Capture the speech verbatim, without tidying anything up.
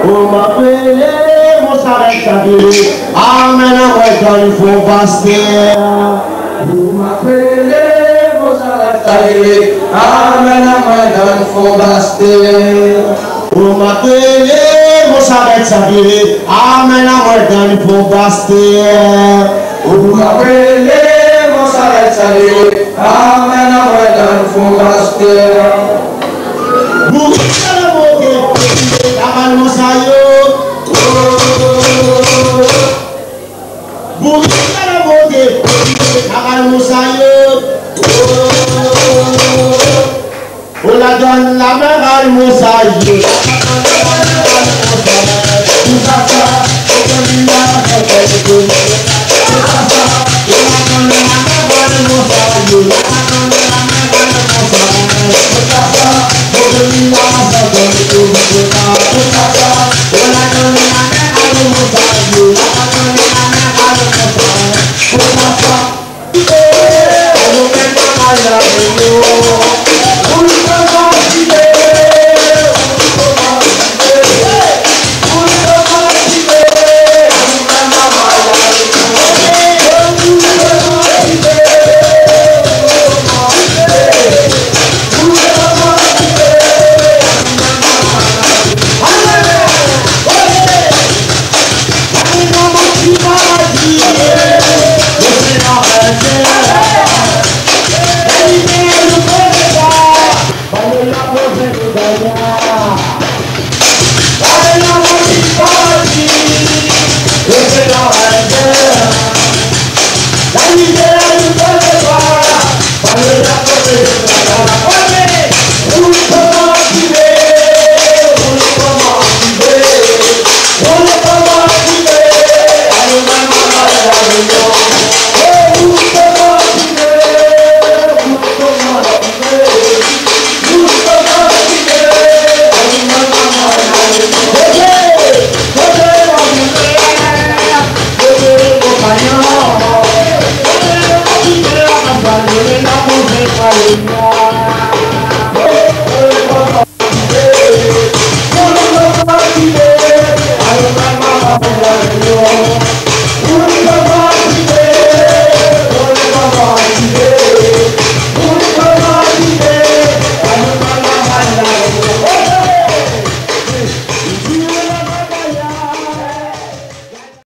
Ou ma apèl, mon sarèt sa vilé. Amenn amwin dan fon pastèr. Ou ma apèl, mon sarèt sa vilé. Amenn amwin dan fon pastèr. Ou ma apèl, mon sarèt sa vilé. Amenn amwin dan fon pastèr. Ou ma apèl, mon sarèt sa vilé. Amenn amwin dan fon pastèr. Bourik la la moké, la mal mon sayo. Bourik la la moké, la mal mon sayo. Ou la donn la min, ral mon sayo.